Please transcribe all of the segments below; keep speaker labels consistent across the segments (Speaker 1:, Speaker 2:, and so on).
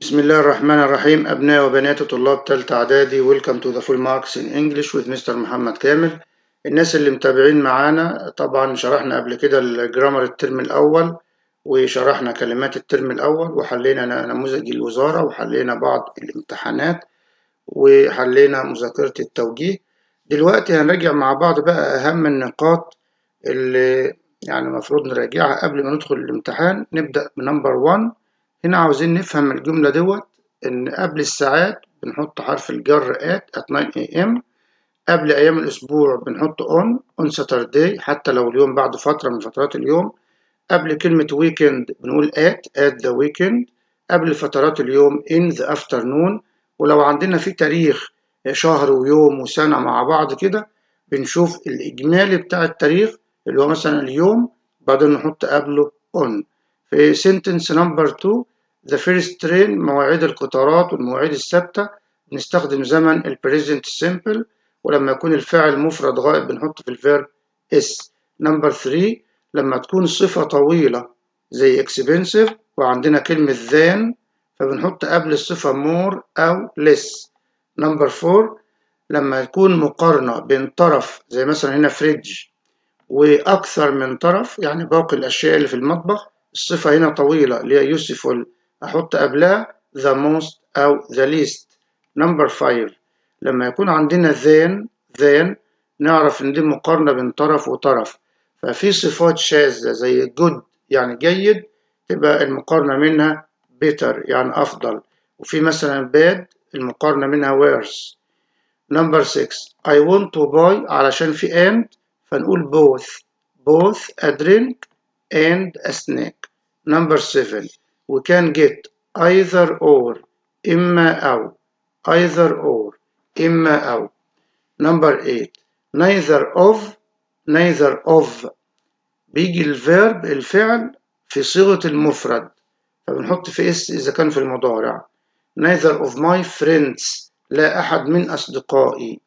Speaker 1: بسم الله الرحمن الرحيم. أبناء وبنات طلاب تالتة إعدادي، welcome to the full marks in English with Mr. محمد كامل. الناس اللي متابعين معانا، طبعا شرحنا قبل كده ال grammar الترم الأول، وشرحنا كلمات الترم الأول، وحلينا نموذج الوزارة، وحلينا بعض الامتحانات، وحلينا مذاكرة التوجيه. دلوقتي هنراجع مع بعض بقى أهم النقاط اللي يعني المفروض نراجعها قبل ما ندخل الامتحان. نبدأ ب number 1. هنا عاوزين نفهم الجملة دوت، إن قبل الساعات بنحط حرف الجر at 9 a.m. قبل أيام الأسبوع بنحط on Saturday، حتى لو اليوم بعد فترة من فترات اليوم. قبل كلمة weekend بنقول at the weekend. قبل فترات اليوم in the afternoon. ولو عندنا في تاريخ شهر ويوم وسنة مع بعض كده، بنشوف الإجمالي بتاع التاريخ اللي هو مثلا اليوم، بعدين نحط قبله on. في sentence number 2، the first train، مواعيد القطارات والمواعيد الثابتة، بنستخدم زمن ال present simple، ولما يكون الفاعل مفرد غائب بنحط في ال verb s. number 3، لما تكون صفة طويلة زي expensive وعندنا كلمة than، فبنحط قبل الصفة more أو less. number 4، لما يكون مقارنة بين طرف زي مثلا هنا fridge وأكثر من طرف، يعني باقي الأشياء اللي في المطبخ، الصفة هنا طويلة اللي هي useful، أحط قبلها the most أو the least. number 5، لما يكون عندنا than، than نعرف إن دي مقارنة بين طرف وطرف، ففي صفات شاذة زي good يعني جيد، تبقى المقارنة منها better يعني أفضل، وفي مثلا bad المقارنة منها worse. number 6، I want to buy، علشان في and فنقول both، both a drink and a snack. number 7، we can get either or، إما أو، either or إما أو. number 8، neither of، neither of بيجي ال verb الفعل في صيغة المفرد، فبنحط في s إذا كان في المضارع. neither of my friends، لا أحد من أصدقائي.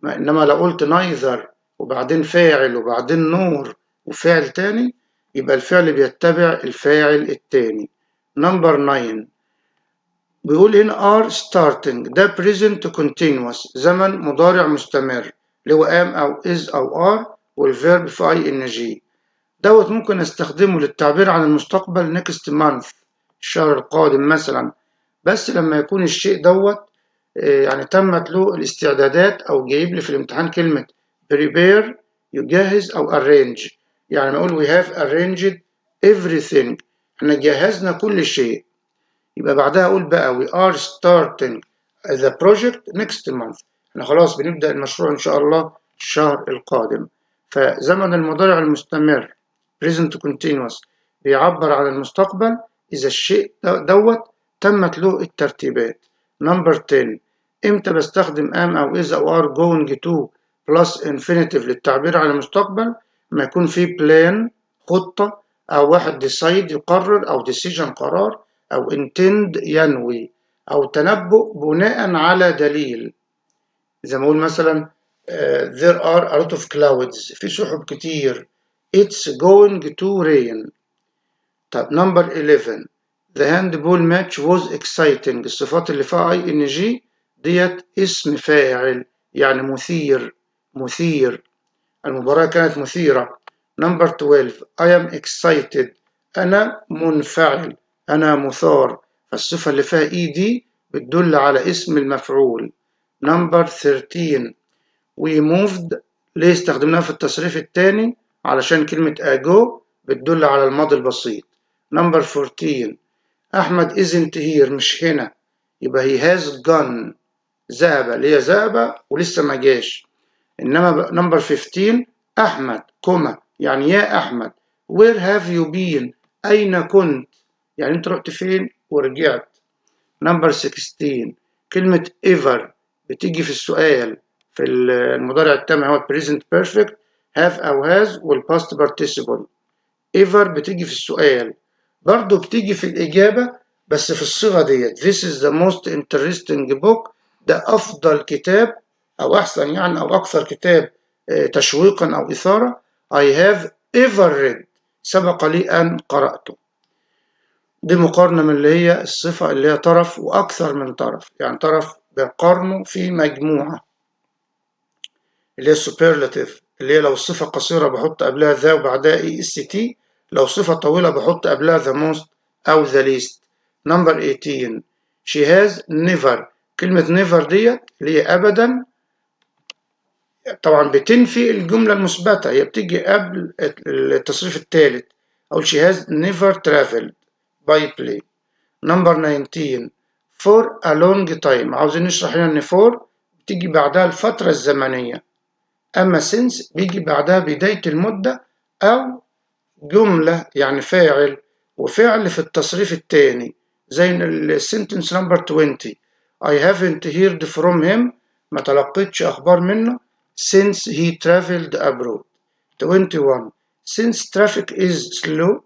Speaker 1: إنما لو قلت neither وبعدين فاعل وبعدين nor وفاعل تاني، يبقى الفعل بيتبع الفاعل التاني. number 9، بيقول هنا are starting، ده present continuous، زمن مضارع مستمر، اللي هو am أو is أو are وال verb في ing. دوت ممكن استخدمه للتعبير عن المستقبل، next month، الشهر القادم مثلا، بس لما يكون الشيء دوت يعني تمت له الاستعدادات، أو جايب لي في الامتحان كلمة prepare يجهز أو arrange. يعني نقول we have arranged everything، احنا جهزنا كل شيء، يبقى بعدها أقول بقى we are starting the project next month، احنا خلاص بنبدأ المشروع إن شاء الله الشهر القادم. فزمن المضارع المستمر present continuous بيعبر عن المستقبل إذا الشيء دوت تمت له الترتيبات. number 10، إمتى بستخدم am أو is أو are going to plus infinitive للتعبير عن المستقبل؟ لما يكون في plan خطة، أو واحد decide يقرر، أو decision قرار، أو intend ينوي، أو تنبؤ بناء على دليل، زي ما أقول مثلا there are a lot of clouds، في سحب كتير، it's going to rain. طب number 11، the handball match was exciting، الصفات اللي فيها ing ديت اسم فاعل، يعني مثير، مثير، المباراة كانت مثيرة. number 12، I am excited، أنا منفعل، أنا مثار، فالصفة اللي فيها ed بتدل على اسم المفعول. number 13، we moved، ليه استخدمناها في التصريف الثاني؟ علشان كلمة ago بتدل على الماضي البسيط. number 14، أحمد isn't here، مش هنا، يبقى he has gone، ذهب، اللي هي ذهب ولسه ما جاش. إنما number 15، أحمد comma، يعني يا أحمد، where have you been؟ أين كنت؟ يعني أنت رحت فين ورجعت. number 16، كلمة ever بتيجي في السؤال في المضارع التام، هو present perfect، have أو has وال past participle. ever بتيجي في السؤال، برضو بتيجي في الإجابة، بس في الصيغة ديت: this is the most interesting book، ده أفضل كتاب أو أحسن يعني أو أكثر كتاب تشويقا أو إثارة، I have ever read، سبق لي أن قرأته. دي مقارنة من اللي هي الصفة اللي هي طرف وأكثر من طرف، يعني طرف بقارنه في مجموعة، اللي هي ال superlative، اللي هي لو الصفة قصيرة بحط قبلها the وبعدها est، لو صفة طويلة بحط قبلها the most أو the least. number 18، she has never. كلمة never ديت اللي هي أبدا، طبعا بتنفي الجملة المثبتة، هي بتيجي قبل التصريف الثالث. أو she has never traveled by plane. number 19، for a long time. عاوزين نشرح هنا إن for بتيجي بعدها الفترة الزمنية، أما since بيجي بعدها بداية المدة أو جملة، يعني فاعل وفعل في التصريف الثاني، زي ال sentence number 20، I haven't heard from him، ما تلقيتش أخبار منه، since he traveled abroad. 21، since traffic is slow.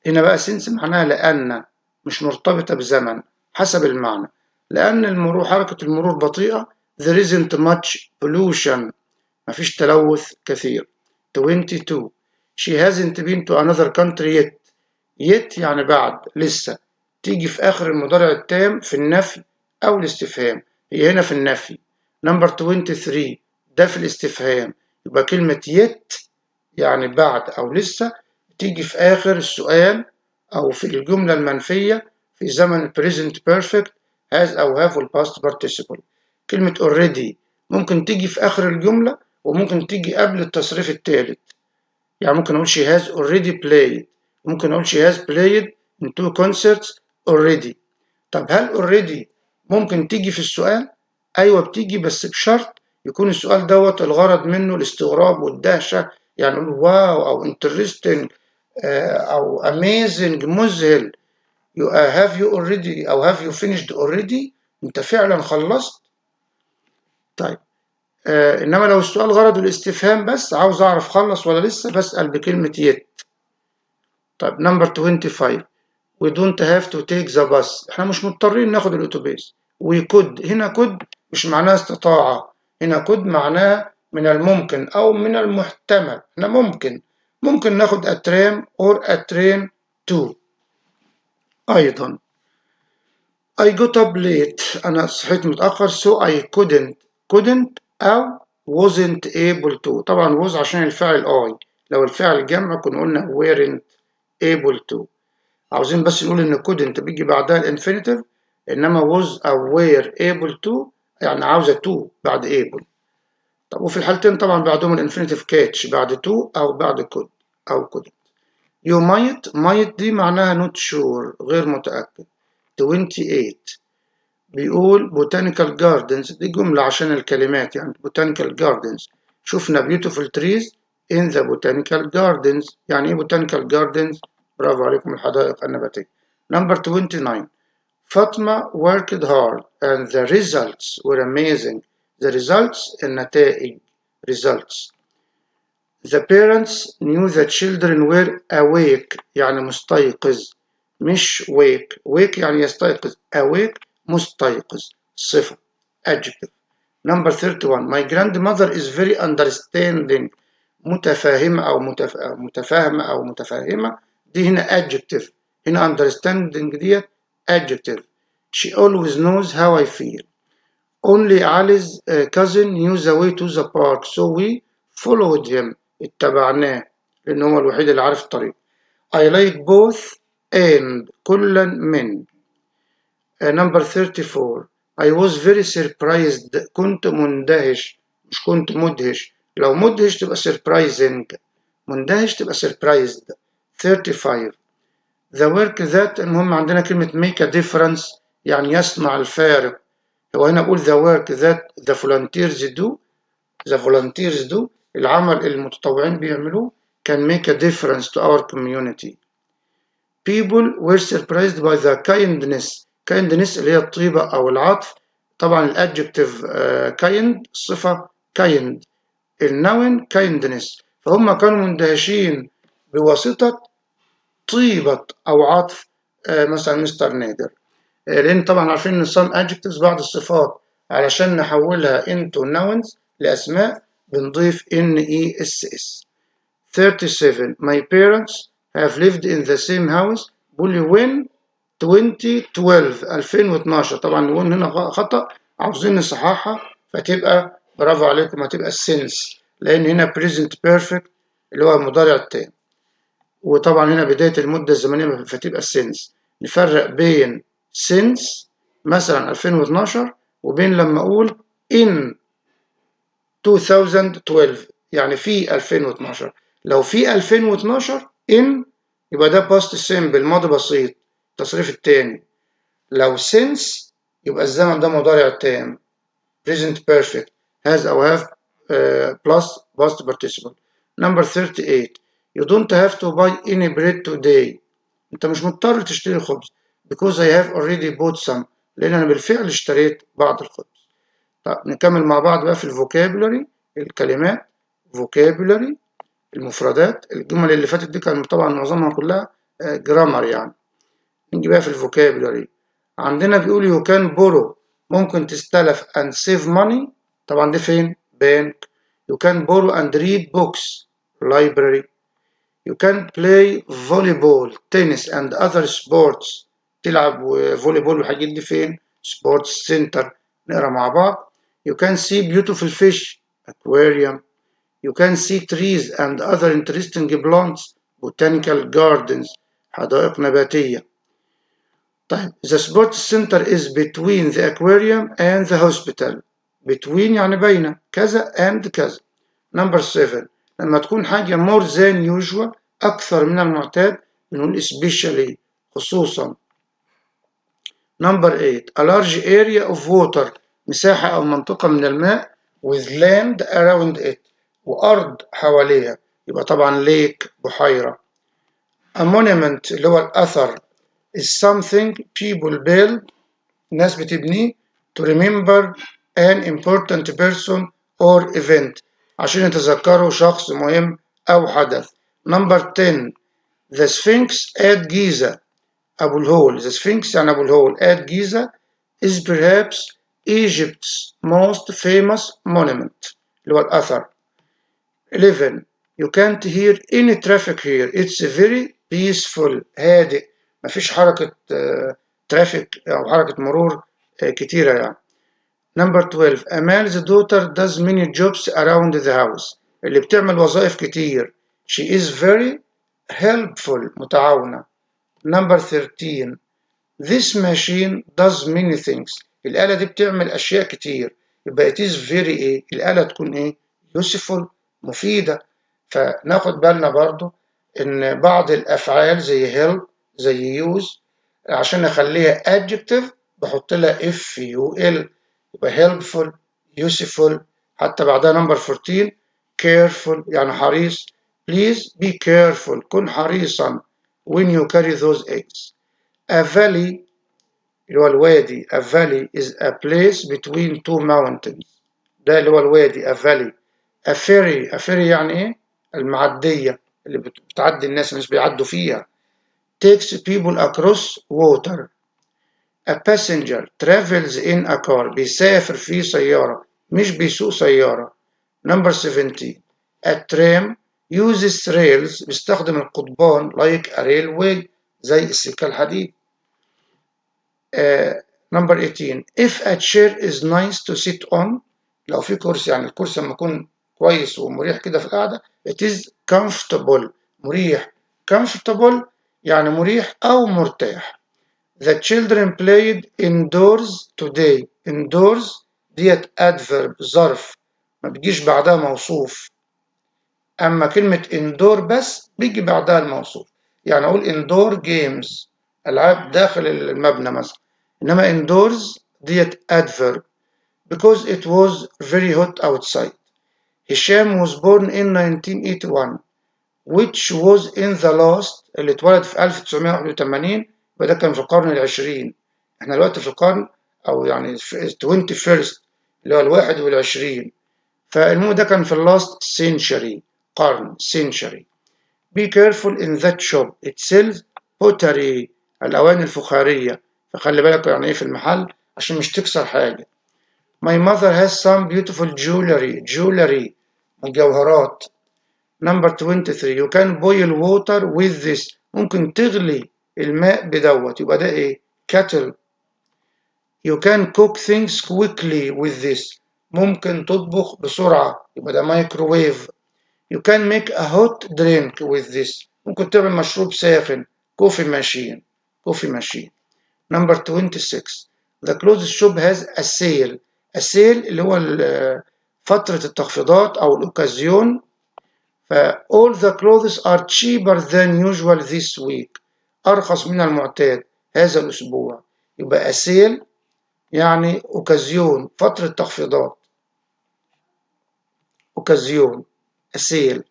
Speaker 1: هنا بقى since معناها لأن، مش مرتبطة بزمن حسب المعنى. لأن المرور، حركة المرور بطيئة، there isn't much pollution، مفيش تلوث كثير. 22، she hasn't been to another country yet. yet يعني بعد، لسه، تيجي في آخر المضارع التام في النفي أو الاستفهام. هي هنا في النفي. number 23، ده في الاستفهام. يبقى كلمة yet يعني بعد أو لسه، تيجي في آخر السؤال أو في الجملة المنفية في زمن present perfect، has أو have وال past participle. كلمة already ممكن تيجي في آخر الجملة وممكن تيجي قبل التصريف الثالث، يعني ممكن أقول she has already played، ممكن أقول she has played in two concerts already. طب هل already ممكن تيجي في السؤال؟ أيوة بتيجي، بس بشرط يكون السؤال دوت الغرض منه الاستغراب والدهشة، يعني نقول wow أو interesting أو amazing، مذهل. you have you already أو have you finished already؟ أنت فعلا خلصت؟ طيب، إنما لو السؤال غرضه الاستفهام بس، عاوز أعرف خلص ولا لسه، بسأل بكلمة yet. طيب، number 25، we don't have to take the bus، احنا مش مضطرين ناخد الأتوبيس. we could. هنا could مش معناها استطاعة، هنا could معناها من الممكن أو من المحتمل. احنا ممكن ناخد a tram or a train too أيضا. I got up late، أنا صحيت متأخر، so I couldn't. couldn't أو wasn't able to. طبعا was عشان الفاعل I، لو الفاعل جمع كنا قلنا weren't able to. عاوزين بس نقول إن couldn't بيجي بعدها ال infinitive، إنما was أو were able to يعني عاوزة to بعد able. طب وفي الحالتين طبعا بعدهم ال infinitive catch، بعد to أو بعد could أو couldn't. you might. might دي معناها not sure، غير متأكد. 28، بيقول botanical gardens، دي جملة عشان الكلمات، يعني botanical gardens، شفنا beautiful trees in the botanical gardens. يعني ايه botanical gardens؟ برافو عليكم، الحدائق النباتية. number 29، فاطمة worked hard and the results were amazing. the results النتائج، results. the parents knew the children were awake، يعني مستيقظ، مش wake. wake يعني يستيقظ، awake مستيقظ، صفة، adjective. number 31، my grandmother is very understanding، متفاهمة أو متفاهمة أو متفاهمة. دي هنا adjective، هنا understanding ديت adjective. she always knows how I feel. only Ali's cousin knew the way to the park، so we followed him، اتبعناه لأن هو الوحيد اللي عارف الطريق. I like both and، كلا من. Number 34، I was very surprised، كنت مندهش، مش كنت مدهش. لو مدهش تبقى surprising، مندهش تبقى surprised. 35، the work that. المهم عندنا كلمة make a difference يعني يصنع الفارق. هو هنا بقول the work that the volunteers do، the volunteers do، العمل اللي المتطوعين بيعملوه، can make a difference to our community. people were surprised by the kindness. kindness اللي هي الطيبة أو العطف. طبعا ال adjective kind، صفة kind، ال noun kindness، فهم كانوا مندهشين بواسطة طيبة أو عطف مثلا مستر نادر، لأن طبعا عارفين إن some adjectives، بعض الصفات، علشان نحولها into nouns، لأسماء، بنضيف N E S S. 37، my parents have lived in the same house. بيقول لي when 2012 2012. طبعا ال when هنا خطأ، عاوزين نصححها، فتبقى برافو عليكم هتبقى since، لأن هنا present perfect اللي هو المضارع التام، وطبعا هنا بداية المدة الزمنية فتبقى since. نفرق بين since مثلا 2012 وبين لما أقول in 2012 يعني في 2012. لو في 2012 in يبقى ده past simple ماضي بسيط التصريف التاني. لو since يبقى الزمن ده مضارع تام present perfect has أو have plus past participle. Number 38، you don't have to buy any bread today، أنت مش مضطر تشتري خبز because I have already bought some، لأن أنا بالفعل اشتريت بعض الخبز. طب نكمل مع بعض بقى في ال vocabulary، الكلمات vocabulary المفردات. الجمل اللي فاتت دي كان طبعا معظمها كلها grammar يعني. نيجي بقى في ال vocabulary، عندنا بيقول you can borrow ممكن تستلف and save money، طبعا دي فين؟ bank. You can borrow and read books، library. You can play volleyball، tennis and other sports، تلعب volleyball والحاجات دي فين؟ sports center. نقرا مع بعض. You can see beautiful fish، aquarium. You can see trees and other interesting plants، botanical gardens، حدائق نباتية. طيب the sports center is between the aquarium and the hospital. Between يعني بين كذا and كذا. Number 7، لما تكون حاجة more than usual أكثر من المعتاد بنقول especially خصوصا. Number 8، a large area of water مساحة أو منطقة من الماء with land around it وأرض حواليها، يبقى طبعا lake بحيرة. A monument اللي هو الأثر is something people build ناس بتبنيه to remember an important person or event عشان يتذكروا شخص مهم أو حدث. Number 10، the Sphinx at Giza أبو الهول، the Sphinx يعني أبو الهول at Giza is perhaps Egypt's most famous monument اللي هو الأثر. 11، you can't hear any traffic here، it's very peaceful هادئ، مفيش حركة traffic أو حركة مرور كتيرة يعني. Number 12، Amal's daughter does many jobs around the house، اللي بتعمل وظائف كتير. She is very helpful متعاونة. Number 13، this machine does many things، الآلة دي بتعمل أشياء كتير، يبقى it is very إيه؟ الآلة تكون إيه؟ Useful مفيدة. فناخد بالنا برضو إن بعض الأفعال زي help زي use عشان نخليها adjective بحط لها f u l، يبقى helpful، useful. حتى بعدها number 14، careful يعني حريص. Please be careful كن حريصا when you carry those eggs. A valley اللي هو الوادي، a valley is a place between two mountains، ده اللي هو الوادي a valley. A ferry، a ferry يعني ايه؟ المعدية اللي بتعدي الناس، الناس بيعدوا فيها، takes people across water. A passenger travels in a car بيسافر في سيارة مش بيسوق سيارة. Number 17، a tram uses rails بيستخدم القضبان like a railway زي السكة الحديد. Number 18، if a chair is nice to sit on لو في كرسي، يعني الكرسي لما يكون كويس ومريح كده في القعدة، it is comfortable مريح. Comfortable يعني مريح أو مرتاح. The children played indoors today. Indoors ديت adverb ظرف ما بتجيش بعدها موصوف، أما كلمة indoor بس بيجي بعدها الموصوف، يعني أقول indoor games ألعاب داخل المبنى مثلا، إنما indoors ديت adverb. Because it was very hot outside. هشام was born in 1981 which was in the last، اللي اتولد في 1981 يبقى ده كان في القرن العشرين، احنا دلوقتي في القرن او يعني 21st اللي هو 21، فالمهم ده كان في ال last century قرن century. Be careful in that shop، it sells pottery الأواني الفخارية، فخلي بالك يعني ايه في المحل عشان مش تكسر حاجة. My mother has some beautiful jewelry، jewelry مجوهرات. Number 23، you can boil water with this، ممكن تغلي الماء بدوت، يبقى ده ايه؟ kettle. You can cook things quickly with this. ممكن تطبخ بسرعة، يبقى ده microwave. You can make a hot drink with this. ممكن تعمل مشروب ساخن، coffee machine، coffee machine. Number 26، The clothes shop has a sale. A sale اللي هو فترة التخفيضات أو الأوكازيون. ف all the clothes are cheaper than usual this week. أرخص من المعتاد هذا الأسبوع. يبقى a sale يعني أوكازيون، فترة تخفيضات، أوكازيون، a sale.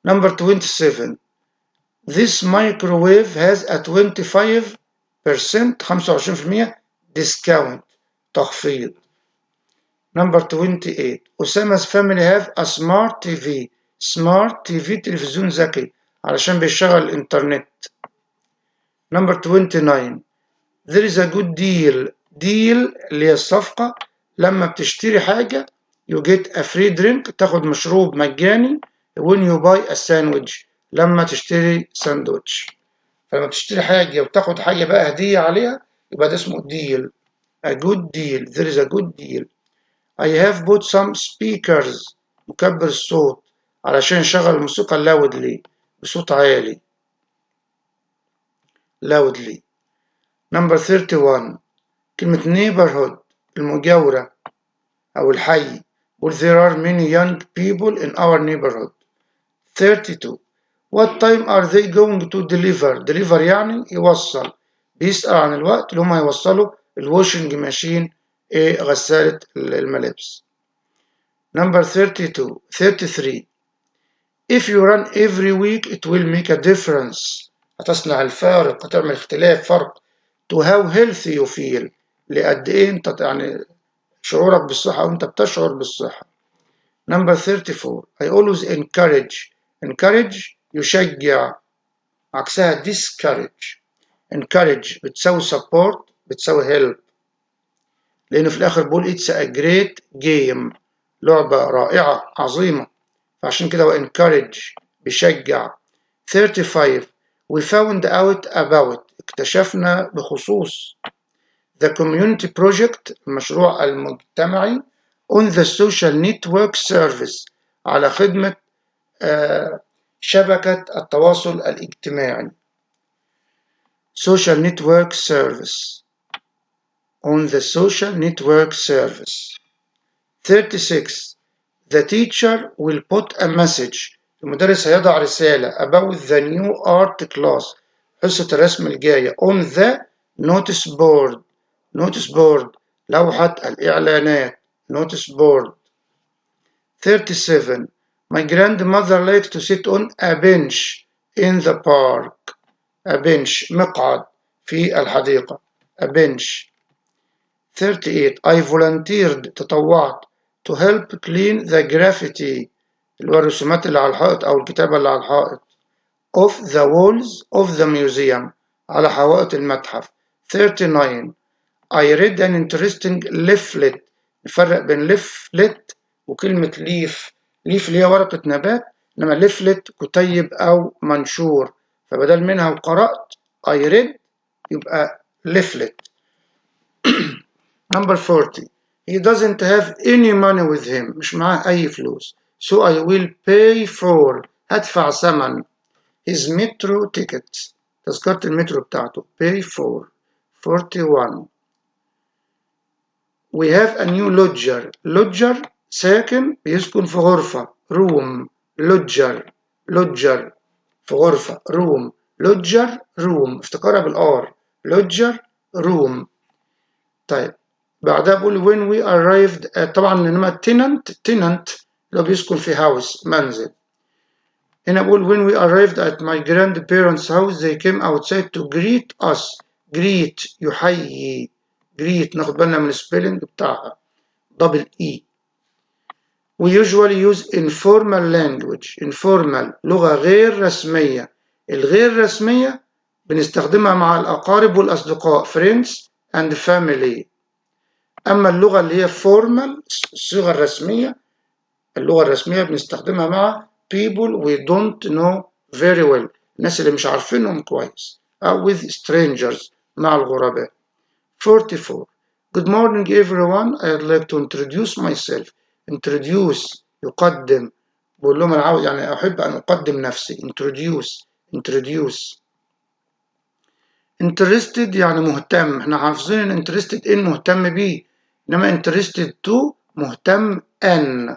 Speaker 1: Number 27، This microwave has a 25%، 25% discount، تخفيض. Number 28، Osama's family have a smart TV. Smart TV تلفزيون ذكي علشان بيشغل الإنترنت. Number 29، There is a good deal. Deal اللي هي الصفقة، لما بتشتري حاجة you get a free drink، تاخد مشروب مجاني، when you buy a sandwich، لما تشتري ساندويتش. فلما تشتري حاجة وتاخد حاجة بقى هدية عليها، يبقى ده اسمه deal، a good deal. There is a good deal. I have bought some speakers، مكبر الصوت، علشان نشغل الموسيقى loudly، بصوت عالي، loudly. Number 31، كلمة neighborhood المجاورة أو الحي. Well، there are many young people in our neighborhood. 32، What time are they going to deliver؟ Deliver يعني يوصل، بيسأل عن الوقت اللي هم هيوصلوا ال washing machine، ايه؟ غسالة الملابس. Number 32، 33، If you run every week it will make a difference، هتصنع الفارق، هتعمل اختلاف، فرق، to how healthy you feel، لقد ايه انت يعني شعورك بالصحة وانت بتشعر بالصحة. Number 34، I always encourage. Encourage يشجع، عكسها discourage. Encourage بتساوي support، بتساوي help، لأنه في الآخر بقول it's a great game، لعبة رائعة عظيمة، فعشان كده هو encourage بيشجع. 35، We found out about، اكتشفنا بخصوص، the community project، المشروع المجتمعي، on the social network service، على خدمة شبكة التواصل الاجتماعي، social network service، on the social network service. 36، The teacher will put a message، المدرس هيضع رسالة، about the new art class، حصة الرسم الجاية، on the notice board. Notice board لوحة الإعلانات، notice board. 37، My grandmother likes to sit on a bench in the park. A bench مقعد في الحديقة، a bench. 38، I volunteered، تطوعت، to help clean the graffiti، اللي هو الرسومات اللي على الحائط أو الكتابة اللي على الحائط، off the walls of the museum، على حوائط المتحف. 39، I read an interesting leaflet. نفرق بين leaflet وكلمة leaf. Leaf اللي هي ورقة نبات، إنما leaflet كتيب أو منشور، فبدل منها وقرأت I read يبقى leaflet. Number 40، He doesn't have any money with him، مش معاه أي فلوس، so I will pay for، هدفع ثمن، his metro ticket، تذكرة المترو بتاعته، pay for. 41، We have a new lodger. Lodger ساكن، بيسكن في غرفة، room. Lodger، lodger في غرفة، room. Lodger، room، افتكرها بال R، lodger، room. طيب، بعدها بقول when we arrived at، طبعا انما tenant، tenant اللي هو بيسكن في house، منزل. هنا بقول when we arrived at my grandparents' house they came outside to greet us. Greet يحيي، greet، ناخد بالنا من ال spelling بتاعها، double e. We usually use informal language. Informal لغة غير رسمية، الغير رسمية بنستخدمها مع الأقارب والأصدقاء، friends and family. أما اللغة اللي هي formal، الصيغة الرسمية، اللغة الرسمية بنستخدمها مع people we don't know very well، الناس اللي مش عارفينهم كويس. أو with strangers مع الغرباء. 44. Good morning everyone, I'd like to introduce myself. Introduce يقدم، بقول لهم أنا عاوز يعني أحب أن أقدم نفسي. Introduce, introduce. Interested يعني مهتم، احنا حافظين ان interested in مهتم بيه، انما interested to مهتم ان،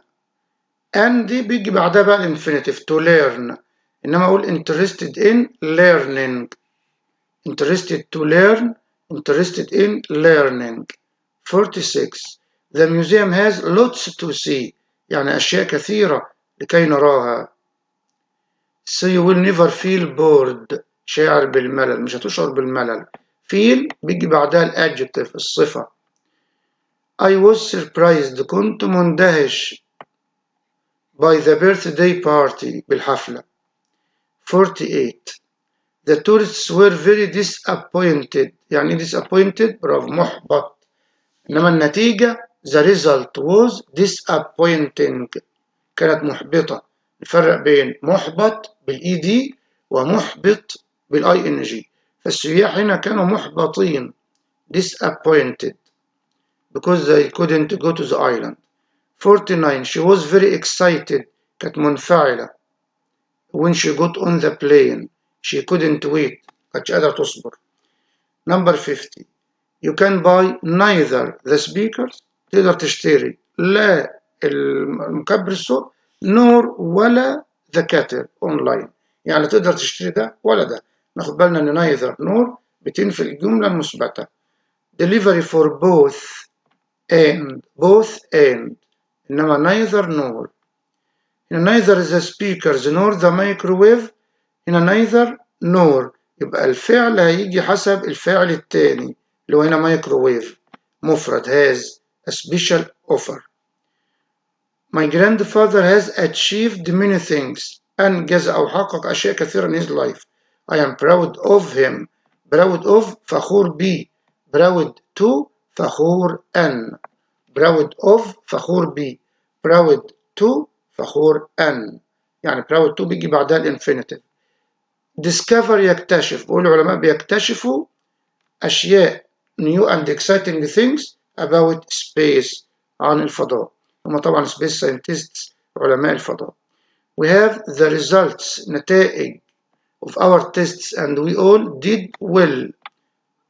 Speaker 1: ان دي بيجي بعدها بقى ال infinitive to learn، انما اقول interested in learning, interested to learn, interested in learning. 46. The museum has lots to see، يعني أشياء كثيرة لكي نراها. So you will never feel bored، شاعر بالملل، مش هتشعر بالملل. Feel بيجي بعدها ال adjective الصفة. I was surprised، كنت مندهش، by the birthday party بالحفلة. 48. The tourists were very disappointed، يعني disappointed؟ برافو، محبط، إنما النتيجة the result was disappointing، كانت محبطة. نفرق بين محبط بال ed ومحبط بال ing. فالسياح هنا كانوا محبطين disappointed because they couldn't go to the island. 49. She was very excited، كانت منفعلة، when she got on the plane. She couldn't wait، كانتش قادرة تصبر. Number 50. You can buy neither the speakers، تقدر تشتري لا المكبر الصوت، nor ولا the kettle online، يعني تقدر تشتري ده ولا ده. ناخد بالنا ان neither nor بتنفي الجملة المثبتة. Delivery for both and, both and، إنما neither nor. هنا neither the speakers nor the microwave، هنا neither nor يبقى الفعل هيجي حسب الفاعل التاني اللي هو هنا مايكروويف مفرد has a special offer. My grandfather has achieved many things، أنجز أو حقق أشياء كثيرة، in his life. I am proud of him. Proud of فخور بي، proud to فخور أن. Proud of فخور بي، proud to فخور أن، يعني proud to بيجي بعدها ال infinitive. Discover يكتشف، بقول العلماء بيكتشفوا أشياء new and exciting things about space، عن الفضاء. هم طبعا space scientists، علماء الفضاء. We have the results، نتائج، of our tests and we all did well،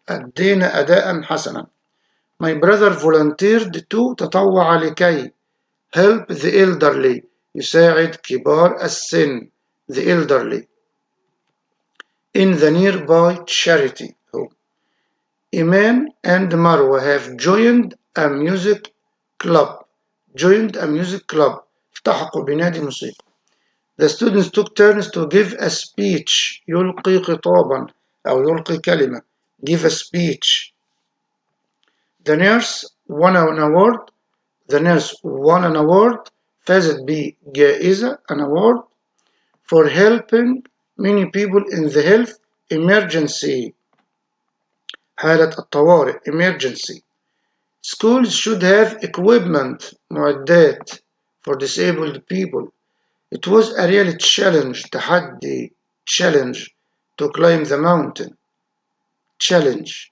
Speaker 1: أدينا أداء حسنا. My brother volunteered to، تطوع لكي، help the elderly، يساعد كبار السن، the elderly in the nearby charity home. Iman and Marwa have joined a music club, joined a music club، التحقوا بنادي موسيقى. The students took turns to give a speech، يلقي خطابا أو يلقي كلمة، give a speech. The nurse won an award. The nurse won an award، فازت بجائزة، an award for helping many people in the health emergency، حالة الطوارئ emergency. Schools should have equipment، معدات، for disabled people. It was a real challenge، تحدي، challenge، to climb the mountain, challenge.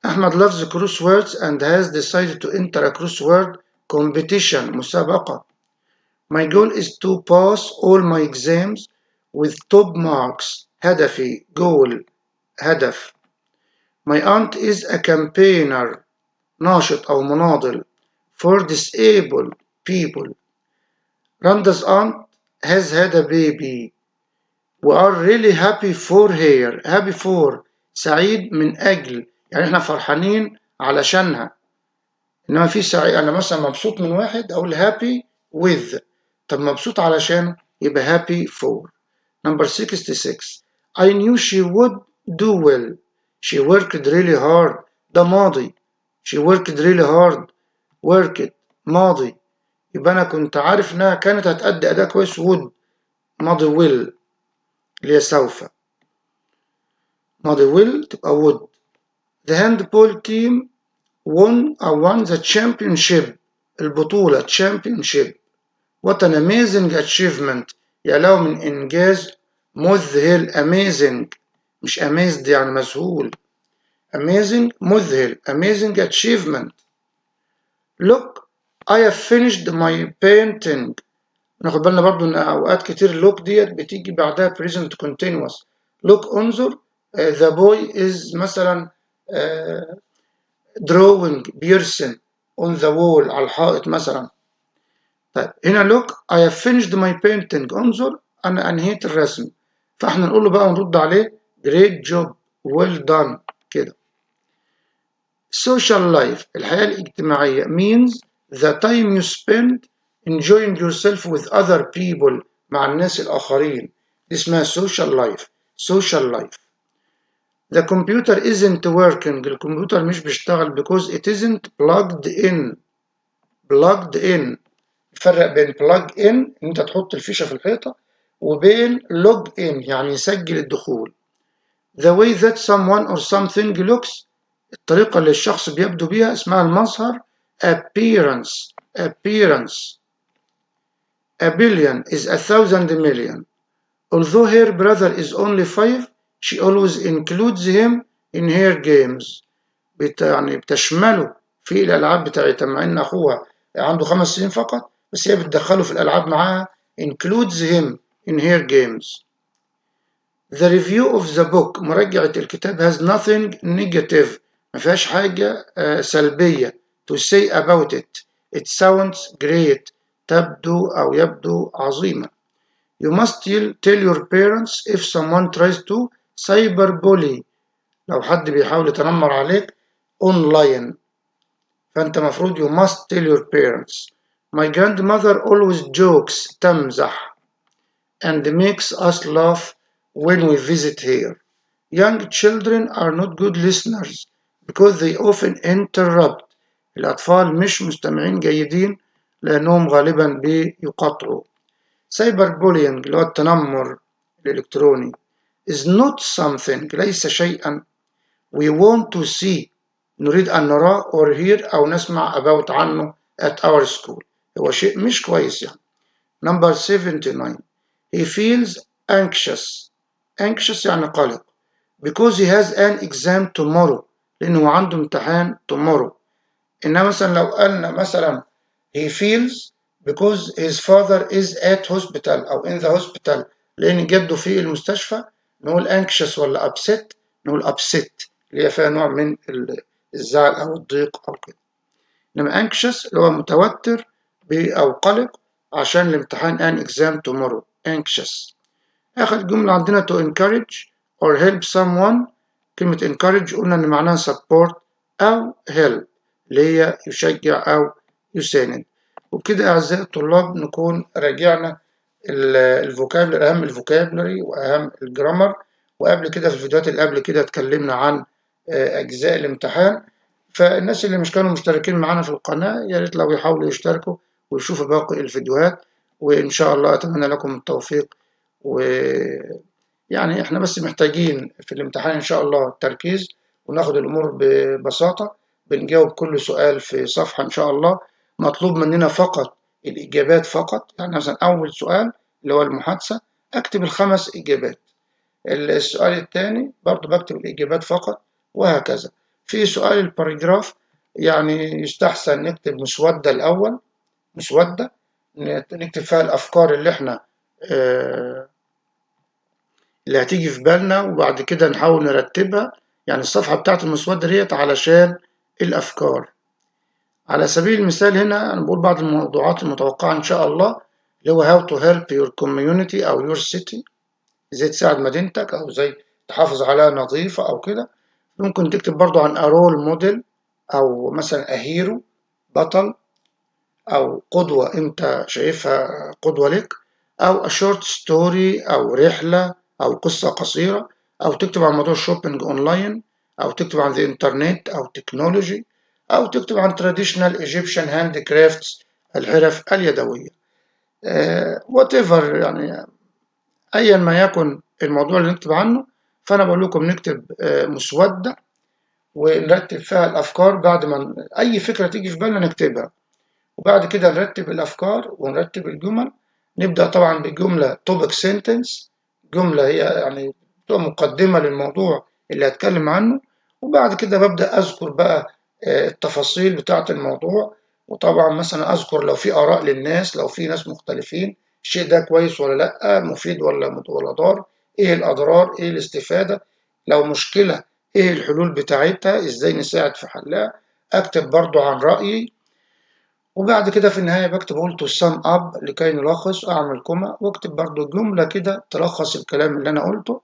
Speaker 1: Ahmed loves crosswords and has decided to enter a crossword competition، مسابقة. My goal is to pass all my exams with top marks، هدفي، goal هدف. My aunt is a campaigner، ناشط أو مناضل، for disabled people. Randa's aunt has had a baby. We are really happy for her. Happy for سعيد من أجل، يعني احنا فرحانين علشانها، إنما في سعيد، أنا مثلا مبسوط من واحد أقول happy with، طب مبسوط علشانه يبقى happy for. Number 66. I knew she would do well. She worked really hard، ده ماضي. She worked really hard, worked ماضي، يبقى أنا كنت عارف إنها كانت هتأدي أداء كويس. Would ماضي will اللي هي سوف، ماضي will تبقى would. The handball team won أو won the championship، البطولة championship. What an amazing achievement، يا له من إنجاز مذهل، amazing. مش amazed يعني مذهول. Amazing مذهل. Amazing achievement. Look, I have finished my painting. ناخد بالنا برضو ان اوقات كتير look ديت بتيجي بعدها present continuous. Look انظر، the boy is مثلا drawing بيرسم on the wall على الحائط مثلا. طيب هنا look, I have finished my painting، انظر أنا أنهيت الرسم. فاحنا نقول له بقى ونرد عليه great job, well done كده. Social life الحياة الاجتماعية means the time you spend enjoying yourself with other people، مع الناس الآخرين. دي اسمها social life. Social life. The computer isn't working، الكمبيوتر مش بيشتغل because it isn't plugged in. Plugged in، الفرق بين plug in ان انت تحط الفيشة في الحيطة وبين log in يعني يسجل الدخول. The way that someone or something looks، الطريقة اللي الشخص بيبدو بيها اسمها المظهر appearance. Appearance. A billion is 1,000 million. Although her brother is only 5, she always includes him in her games. يعني بتشمله في الألعاب بتاعتها، مع إن أخوها عنده 5 سنين فقط، بس هي بتدخله في الألعاب معاها. Includes him in her games. The review of the book، مراجعة الكتاب، has nothing negative، ما فيهاش حاجة سلبية، to say about it. It sounds great، تبدو أو يبدو عظيمة. You must tell your parents if someone tries to cyberbully، لو حد بيحاول يتنمر عليك online فأنت مفروض you must tell your parents. My grandmother always jokes، تمزح، and makes us laugh when we visit her. Young children are not good listeners because they often interrupt. الأطفال مش مستمعين جيدين لأنهم غالبا بيقاطعوا. Cyber bullying اللي هو التنمر الإلكتروني is not something، ليس شيئا، we want to see، نريد أن نراه، or hear، أو نسمع، about، عنه، at our school. هو شيء مش كويس يعني. Number 79. He feels anxious. Anxious يعني قلق. Because he has an exam tomorrow، لأنه عنده امتحان tomorrow. إنما مثلا لو قالنا مثلا he feels because his father is at hospital أو in the hospital، لأن جده في المستشفى، نقول anxious ولا upset؟ نقول upset، اللي هي فيها نوع من الزعل أو الضيق أو كده. إنما anxious اللي هو متوتر أو قلق عشان الامتحان، an exam tomorrow, anxious. آخر جملة عندنا to encourage or help someone. كلمة encourage قلنا إن معناها support أو help، اللي هي يشجع أو يساند. وبكده أعزائي الطلاب نكون راجعنا ال vocabulary، أهم ال vocabulary وأهم ال grammar. وقبل كده في الفيديوهات اللي قبل كده اتكلمنا عن أجزاء الامتحان. فالناس اللي مش كانوا مشتركين معانا في القناة يا ريت لو يحاولوا يشتركوا ويشوفوا باقي الفيديوهات، وإن شاء الله أتمنى لكم التوفيق. و يعني إحنا بس محتاجين في الامتحان إن شاء الله التركيز وناخد الأمور ببساطة. بنجاوب كل سؤال في صفحة إن شاء الله، مطلوب مننا فقط الإجابات فقط. يعني مثلا أول سؤال اللي هو المحادثة أكتب الخمس إجابات، السؤال الثاني برضو بكتب الإجابات فقط، وهكذا. في سؤال ال paragraph يعني يستحسن نكتب مسودة الأول، مسودة نكتب فيها الأفكار اللي احنا اللي هتيجي في بالنا، وبعد كده نحاول نرتبها. يعني الصفحة بتاعت المسودة ديت علشان الأفكار. على سبيل المثال هنا أنا بقول بعض الموضوعات المتوقعة إن شاء الله، اللي هو how to help your community أو your city، إزاي تساعد مدينتك أو إزاي تحافظ عليها نظيفة أو كده. ممكن تكتب برضو عن a role model أو مثلا a hero، بطل أو قدوة أنت شايفها قدوة لك، أو a short story أو رحلة أو قصة قصيرة، أو تكتب عن موضوع shopping online، أو تكتب عن the internet أو technology، أو تكتب عن traditional Egyptian handicrafts، الحرف اليدوية، whatever. يعني أيا ما يكن الموضوع اللي نكتب عنه، فأنا بقول لكم نكتب مسودة ونرتب فيها الأفكار. بعد ما أي فكرة تيجي في بالنا نكتبها، وبعد كده نرتب الأفكار ونرتب الجمل. نبدأ طبعا بجملة topic sentence، جملة هي يعني تبقى مقدمة للموضوع اللي هتكلم عنه، وبعد كده ببدأ أذكر بقى التفاصيل بتاعة الموضوع. وطبعا مثلا أذكر لو في آراء للناس، لو في ناس مختلفين، الشيء ده كويس ولا لأ، مفيد ولا ضار، إيه الأضرار، إيه الاستفادة، لو مشكلة إيه الحلول بتاعتها، إزاي نساعد في حلها. أكتب برضو عن رأيي، وبعد كده في النهاية بكتب أقول to sum up لكي نلخص، أعمل comma وأكتب برضو جملة كده تلخص الكلام اللي أنا قلته.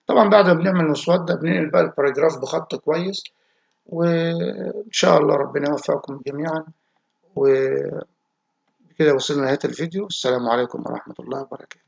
Speaker 1: طبعا بعد ما بنعمل مسودة بننقل بقى ال paragraph بخط كويس، وإن شاء الله ربنا يوفقكم جميعا. وكده وصلنا لنهاية الفيديو. السلام عليكم ورحمة الله وبركاته.